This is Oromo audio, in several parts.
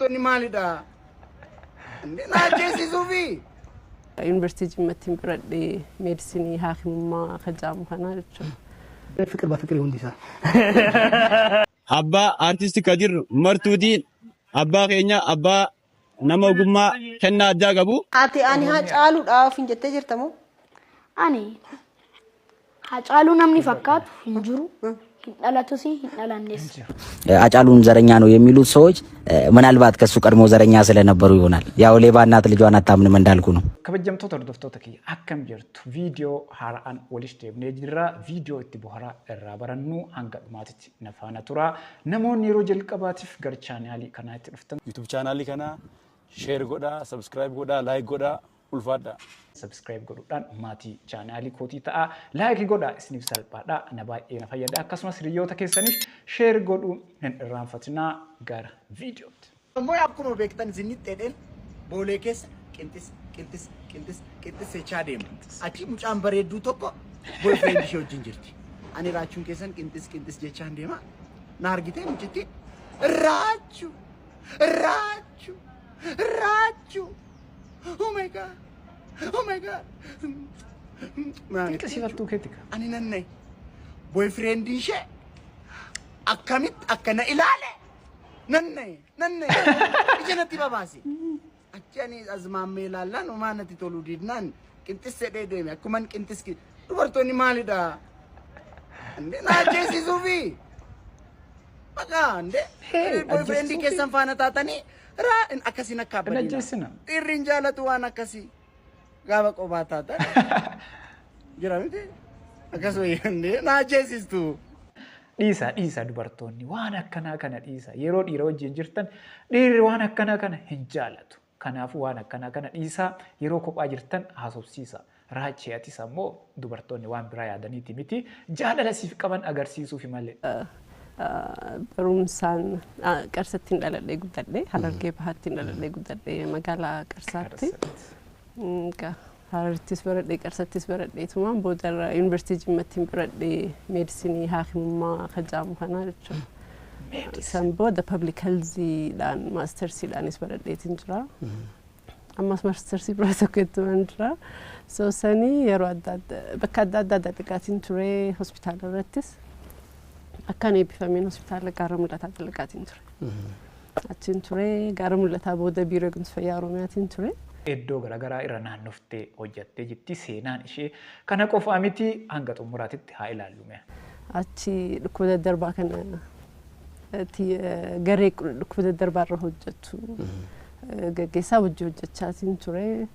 Dubartoonni maalidha? Na ajjeesisuufi. Yuunivarsiitii Jimmattiin baradhee meedisinii haakimummaa kan jedhamu kana jechuudha. ፍቅር በፍቅር hundi isaa. Abbaa Artist Kadir Martuutiin abbaa keenya abbaa nama ogummaa kennaa addaa qabu. Ati ani Hacaaluudhaaf hin jettee jirta moo? Ani Hacaaluu namni fakkaatu hin jiru, hin dhalatus, hin dhalannes. አጫሉን ዘረኛ ነው የሚሉት ሰዎች ምናልባት ከሱ ቀድሞ ዘረኛ ስለነበሩ ይሆናል። ያው ሌባ እናት ልጇን አታምንም እንዳልኩ ነው። Kabajamtoota hordoftoota kiyya, akkam jirtu? Viidiyoo haaraan walitti deebinee jirra. Viidiyoo itti bohaaraa irraa barannu hanga dhumaatitti na faana tura. Namoonni yeroo jalqabaatiif gara chaanaalii kanaatti dhuftan YouTube chaanaalii kana share godhaa, subscribe godhaa, like godhaa, ulfaadhaa. Subscribe godhuudhaan maatii chaanaalii kootii ta'a. Like godhaa, isiniif salphaadha. Na baay'ee na fayyada. Akkasumas hiriyoota keessaniif share godhuu hin irraanfatinaa. Gara viidiyootti. Ammoo akkuma beektan isinitti dhedheen boolee keessa qinxis qinxis qinxis qinxis jechaa deema. Achi mucaan bareedduu tokko boyfriend ishee wajjin jirti. Ani raachuun keessan qinxis qinxis jechaan deema. Na argitee mucittiin raachuu raachuu raachuu. Oh my God! Oh my God! Dinqisiifattuu keetti. Ani nan nahi. Boyfriend ishee akkamitti akka na ilaale nan nahi nan nahi ija natti babaase. Achi ani azmaammee ilaallaan homaa natti toluu didnaan qinxis jedhee deeme. Akkuman qinxis, dubartoonni maalidha? Na ajjeesisuufi. Maqaa inde boyfriend keessan faana taatanii raa akkasiin akka Hin abbadiina. ajjeesina. Dhiirri hin jaalatu waan akkasii. Gaafa qophaa taatan. Jira miti? Akkas wayyaa na ajjeesistu. Dhiisaa, dhiisaa, dubartoonni waan akkanaa kana dhiisaa. Yeroo dhiira wajjin jirtan dhiirri waan akkanaa kana hin jaalatu. Kanaafuu waan akkanaa kana dhiisaa, yeroo kophaa jirtan haasofsiisa. Raachee, atis ammoo dubartoonni waan biraa yaadaniiti miti, jaalala siif qaban agarsiisuufi malee. Barumsaan Qarsattiin dhaladhee guddadhe, Harargee Bahaattiin dhaladhee guddadhe, magaalaa Qarsaatti. Hararittis baradhee, Qarsattis baradheetumaan boodarra Yuunivarsiitii Jimmattiin baradhee meedisinii haakimummaa kan jedhamu kana jechuudha. San booda public healthiidhaan mastersiidhaanis baradheetiin jira. Ammas maastersii biraa tokko ittumaan jira. So sanii yeroo adda addaa bakka adda addaa dalagaatiin ture. Hospitaala irrattis akkaan eebbifameen hospitaala Gaara Mul'ataa dalagaatiin ture. Achiin ture, Gaara Mul'ataa booda Biiroo Eegumsa Fayyaa Oromiyaatiin ture. Iddoo garaagaraa irra naannoftee hojjattee jirti. Seenaan ishee kana qofaa miti, hanga xumuraatitti haa ilaallu. Achi dhukkuba daddarbaa kana garee dhukkuba daddarbaa irra hojjettu gaggeessaa wajji hojjechaatiin ture.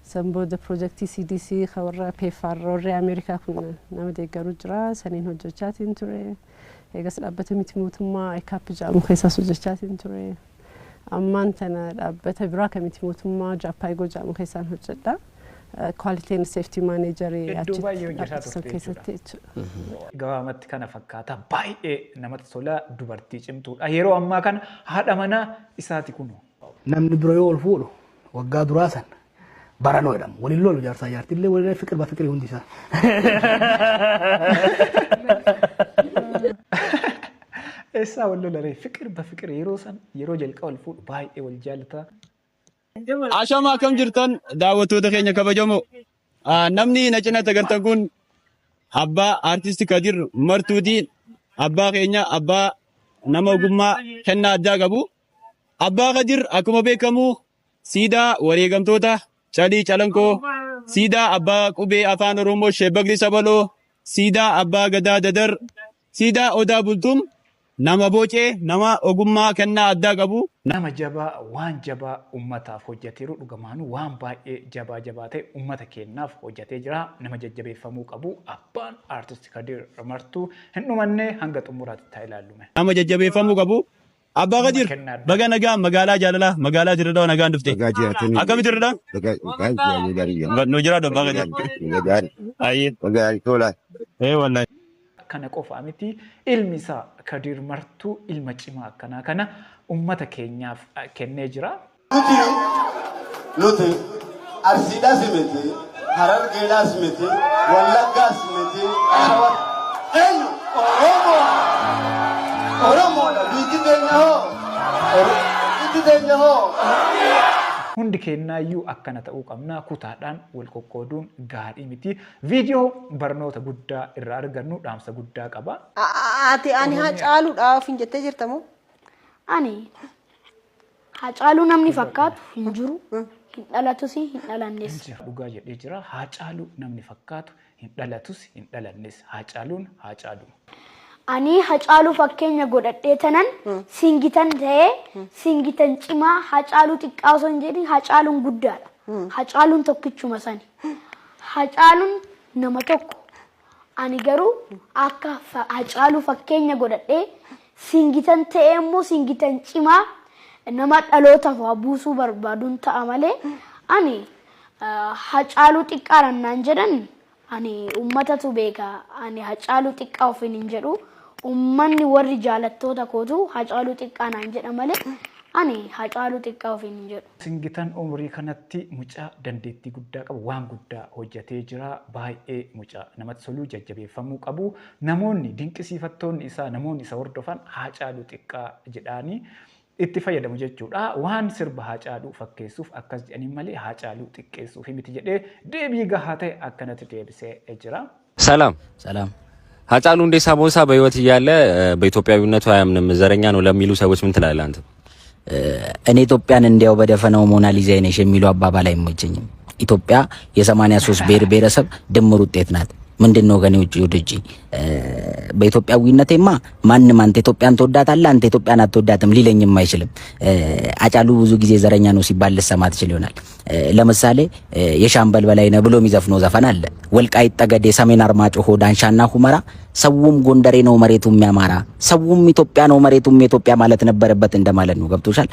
San booda piroojeektii CDC kan warra PEPFAR, warri Ameerikaa kun nama deeggaru jira. Saniin hojjechaatiin ture. Eegas dhaabbata miti mootummaa ICAP jedhamu keessaas hojjechaatiin ture. Ammaan tana dhaabbata biraa kan miti mootummaa Jaapaayigoo jedhamu keessaan hojjedha. Quality and safety manager Iddoo baay'ee hojjetaa dhaabbata san turte keessatti jechuudha. Gabaabumatti kana fakkaata, baay'ee namatti tola, dubartii cimtuudha. Yeroo ammaa kana haadha manaa isaati kunoo. Namni dura yoo ol fuudhu waggaa duraa san baranoo jedhamu. Waliin lolu jaarsaa jaartillee waliin ፍቅር በፍቅር hundi isaa. Eessaa wal lola ree? ፍቅር በፍቅር yeroo san yeroo jalqaba wal fuudhu baay'ee wal jaalata. Ashama, akkam jirtan daawwattoota keenya kabajamoo? Namni na cinatti agartan kun abbaa Artist Kadir Martuutiin abbaa keenya abbaa nama ogummaa kennaa addaa qabu. Abbaa Kadir akkuma beekamu siidaa wareegamtoota Calii Calanqoo, siidaa abbaa qubee Afaan Oromoo Sheebbagli Sabaloo, siidaa abbaa Gadaa Dadar, siidaa Odaa Bultum, nama boocee, nama ogummaa kennaa addaa qabu. Nama jabaa, waan jabaa ummataaf hojjeteeru, dhugamaanuu waan baay'ee jabaa jabaa ta'e ummata keenyaaf hojjetee jira. Nama jajjabeeffamuu qabu abbaan Artist Kadir Martuu. Hin dhumanne, hanga xumuraatti taa ilaallume. Nama jajjabeeffamuu qabu. Abbaa Kadir, baga nagaa magaalaa jaalalaa magaalaa Dirredawaa nagaan dhufte. Akkamitti Dirredawaan? Nu jiraadhu, Abbaa Kadir. Ayyee. Ee wallahi. Kana qofa miti, ilmi isaa Kadir Martuu ilma cimaa akkanaa kana ummata keenyaaf kennee jira. Nuti Arsiidhaas miti, Harargeedhaas miti, Wallaggaas miti, Shawa eenyu? Oromoo! Oromoodha. Biyyi keenya hoo? Biyyi teenya hoo? Hundi keenyaayyuu akkana ta'uu qabna. Kutaadhaan wal qoqqooduun gaarii miti. Viidiyoo barnoota guddaa irraa argannu dhaamsa guddaa qaba. Ati ani Haacaaluudha ofiin jettee jirta moo? Ani Haacaaluu namni fakkaatu hin jiru. Hin dhalatus hin dhalannes. Dhugaa jedhee jira. Haacaaluu namni fakkaatu hin dhalatus hin dhalannes. Haacaaluun Haacaaluu. Ani Hacaaluu fakkeenya godhadhee tanan singitan ta'ee singitan cimaa Hacaaluu xiqqaa osoo hin jedhin Hacaaluun guddaadha. Hacaaluun tokkichuma sani. Hacaaluun nama tokko. Ani garuu akka Hacaaluu fakkeenya godhadhee singitan ta'ee immoo singitan cimaa nama dhalootaaf waa buusuu barbaaduun ta'a malee ani Hacaaluu xiqqaadhaan naan jedhan ani uummatatu beeka. Ani Hacaaluu xiqqaa ofiin hin jedhu. Uummanni warri jaalattoota kootu Hacaaluu xiqqaa naan jedha malee ani Hacaaluu xiqqaa ofiin hin jedhu. Singitan umurii kanatti mucaa dandeettii guddaa qabu waan guddaa hojjetee jira. Baay'ee mucaa namatti tolu jajjabeeffamuu qabu. Namoonni dinqisiifattoonni isaa namoonni isa hordofan Haacaaluu xiqqaa jedhaanii itti fayyadamu jechuudha. Waan sirba Haacaaluu fakkeessuuf akkas jedhanii malee Haacaaluu xiqqeessuuf miti jedhee deebii gahaa ta'e akkanatti deebisee jira. ሰላም። ሰላም። ሃጫሉ ሁንዴሳ ቦንሳ በህይወት እያለ በኢትዮጵያዊነቱ አያምንም ዘረኛ ነው ለሚሉ ሰዎች ምን ትላለህ አንተ? እኔ ኢትዮጵያን እንዲያው በደፈናው ሞናሊዛ ነሽ የሚለው አባባል አይመቸኝም። ኢትዮጵያ የ83 ብሔር ብሔረሰብ ድምር ውጤት ናት። ምንድን ነው ከኔ ውጭ ወደ ውጭ በኢትዮጵያዊነቴማ ማንም አንተ ኢትዮጵያን ትወዳታለህ አንተ ኢትዮጵያን አትወዳትም ሊለኝም አይችልም። አጫሉ ብዙ ጊዜ ዘረኛ ነው ሲባል ልሰማ ትችል ይሆናል። ለምሳሌ የሻምበል በላይነህ ብሎ የሚዘፍነው ዘፈን አለ። ወልቃይት ጠገዴ፣ ሰሜን አርማጭሆ፣ ዳንሻና ሁመራ ሰውም ጎንደሬ ነው መሬቱም ያማራ፣ ሰውም ኢትዮጵያ ነው መሬቱም የኢትዮጵያ ማለት ነበረበት እንደማለት ነው። ገብቶሻል?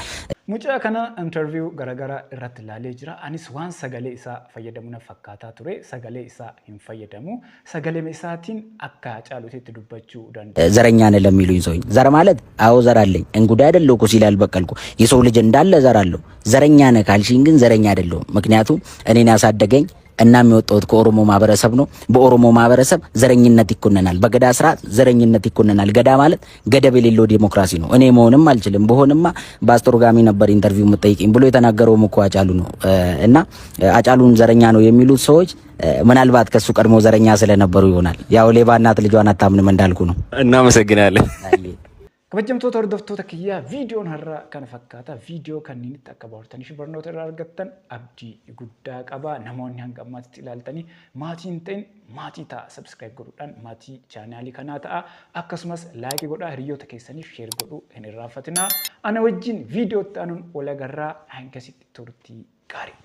Mucaa kana interview garaagaraa irratti ilaalee jira. Anis waan sagalee isaa fayyadamu na fakkaataa ture. Sagalee isaa hin fayyadamu. Sagalee isaatiin akka Haacaaluutti dubbachuu danda'a. ዘረኛ ነህ ለሚሉኝ ሰው ዘር ማለት አዎ ዘር አለኝ እንጉዳይ አይደለሁ እኮ ሲል ያልበቀልኩ የሰው ልጅ እንዳለ ዘር አለው። ዘረኛ ነህ ካልሽኝ ግን ዘረኛ አይደለሁም። ምክንያቱም እኔን ያሳደገኝ እና የሚወጣሁት ከኦሮሞ ማህበረሰብ ነው። በኦሮሞ ማህበረሰብ ዘረኝነት ይኮነናል። በገዳ ስርዓት ዘረኝነት ይኮነናል። ገዳ ማለት ገደብ የሌለው ዲሞክራሲ ነው። እኔ መሆንም አልችልም። በሆንማ በአስተርጓሚ ነበር interview የምጠይቅኝ ብሎ የተናገረውም እኮ አጫሉ ነው። እና አጫሉን ዘረኛ ነው የሚሉት ሰዎች ምናልባት ከሱ ቀድሞ ዘረኛ ስለነበሩ ይሆናል። ያው ሌባ እናት ልጇን አታምንም እንዳልኩ ነው። እናመሰግናለን። Kabajamtoota hordoftoota kiyyaa viidiyoon har'a kana fakkaata. Viidiyoo kanneenitti akka bohaartanii fi barnoota irraa argattan abdii guddaa qaba. Namoonni hanga ammaatti ilaaltanii maatii hin ta'in maatii ta'a. Subscribe godhuudhaan maatii chaanaalii kanaa ta'a. Akkasumas like godhaa hiriyoota keessaniif share godhuu hin irraanfatinaa. Ana wajjin viidiyoo itti aanuun wal agarraa hangasitti turtii gaarii.